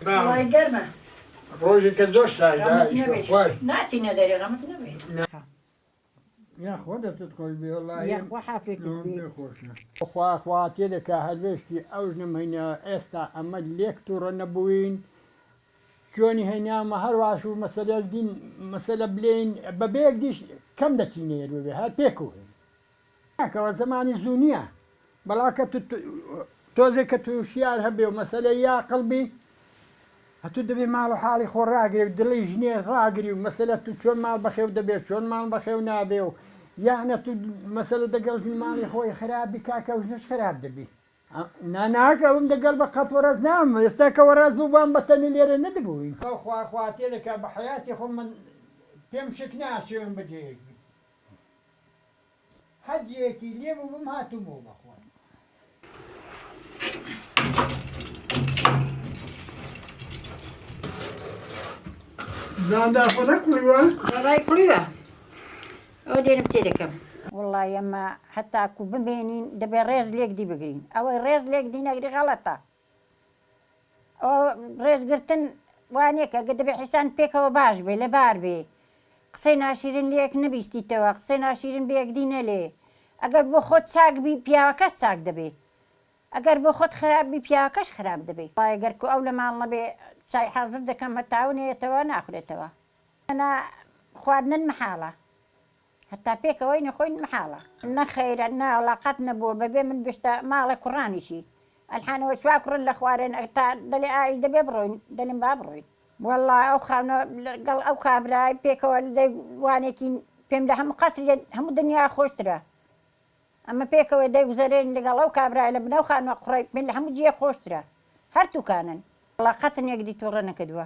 وەڵای گەرمە. ڕۆژێکە زۆر ساردە غەمت نەبێ. خوای. ناچینە دەرێ غەمت نەبێ. یاخوا دەستت خۆش بێ وەڵاهی یاخوا حافێتت ئەوەم بێ. پێ خۆشە. خوا خوا تێدەکا هەروێشتی ئەو ژنەم هەینە ئێستا ئەمە لێک توڕە نەبووین چۆنی هەینامە هەرواش و مەسەلەش دین مەسەلە بلێین بە بێک دیش کەم دەچینە یەروێ هەر پێکەوەین. کاکە زەمانی زوو نیە بەڵا کە تو تۆزێک کە تو شیار هەبێ و مەسەلەی یاقڵ بی ئەتو دەبێ ماڵ و حاڵی خۆ ڕاگری و دڵی ژنێ ڕاگری و مەسەلە تو چۆن ماڵ بەخێو دەبێ چۆن ماڵ بەخێو نابێ و یانە تو مەسەلە دەگەڵ ژن ماڵی خۆی خراپ بی کاکە ئەو ژنەش خراپ دەبی. نا ناکە ئەوم دەگەڵ بە قەت وەڕەز نام ئێستا کە وەڕەز بووبام بە تەنی لێرە نەدەبووین. خوا خوا تێدەکا بە حەیاتی خۆم من پێم شک ناچێ من بەجێیەک بی. هەر جێیەکی لێ بووبم هاتوومەوە بەخوا. زان داخۆ نەکوڵیوە؟ وەڵای کوڵیوە ئەوە دێنم تێ دەکەم. وەڵای ئەمە هەتاکو بمێنین دەبێ ڕێز لێکدی بگرین ئەوەی ڕێز لێکدی نەگری غەڵەتە ئەوە ڕێزگرتن وانیە کە دەبێ حیسان پێکەوە باش بێ لەبار بێ قسەی ناشیرن لەیەک نەبیستیتەوە قسەی ناشیرن بەیەکدی نەلێ ئەگەر بۆ خۆت چاک بی پیاوەکەش چاک دەبێ ئەگەر بۆ خۆت خراپ بی پیاوەکەش خراپ دەبێ وایە گەر کو ئەو لە ماڵ نەبێ چای حازر دەکەم هەتاو نەیەتەوە ناخورێتەوە نا خواردنن مەحاڵە هەتا پێکەوەی نەخۆین مەحاڵە. نەخەیرە ناوەڵا قەت نەبووە بەبێ من بشتە ماڵێ کوڕانیشی ئەلحان ئەوە چوار کوڕن لە خوارێن تا دەلێ ئایش دەبێ بڕۆین دەلێم با بڕۆین. وەڵا ئەو خانوە لەگەڵ ئەو کابرای پێکەوە دەی وانێکین پێم لە هەموو قەسری هەموو دنیا خۆشترە ئەمە پێکەوە دەیگوزەرێن لەگەڵ ئەو کابرای لە بنەو خانوە قوڕەی پێم لە هەموو جیە خۆشترە هەرتووکانن. وەڵا قەتن یەکدی توڕە نەکردوە.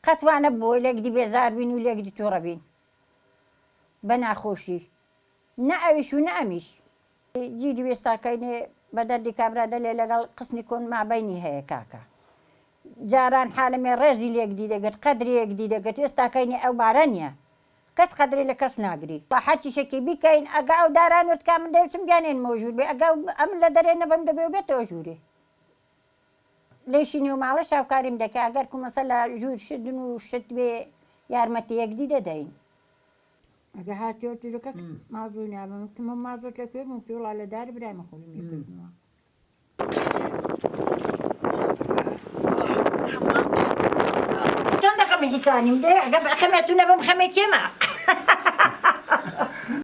قەت وا نەبووە لێکدی بێزار بین و لێکدی توڕە بین بە ناخۆشی نە ئەویش و نە ئەمیش. جیری وێستاکەینێ بە دەردی کابرا دەلێ لەگەڵ قسنی کۆن مابەینی هەیە کاکە جاران حالەمێ ڕێزی لێکدی دەگرت قەدری یەکدی دەگرت ئێستاکەینێ ئەو بارە نیە کەس قەدری لە کەس ناگری. با هەرچی شەکی بیکەین ئەگە ئەو داران ورد کا من دەیوتم بیانێنمەوە ژوور بێ ئەگە ئەمن لە دەرێ نەبم دەبێ و بێتەوە ژوورێ. لەیشی نێو ماڵەش هاوکاریم دەکا گەر کو مەسەلە ژوور شردن و شت بێ یارمەتی یەکدی دەدەین. ئەگە هاتیەوە تورەکە مازۆی نابم وتم ئەو مازەت لە کوێ بوو وتی وەڵا لە داری برایمە خۆریم لێ کردمەوە. چۆن دەخەمی حیسانیم دێ ئەگە خەمێ تو نەبم خەمێ کێمە.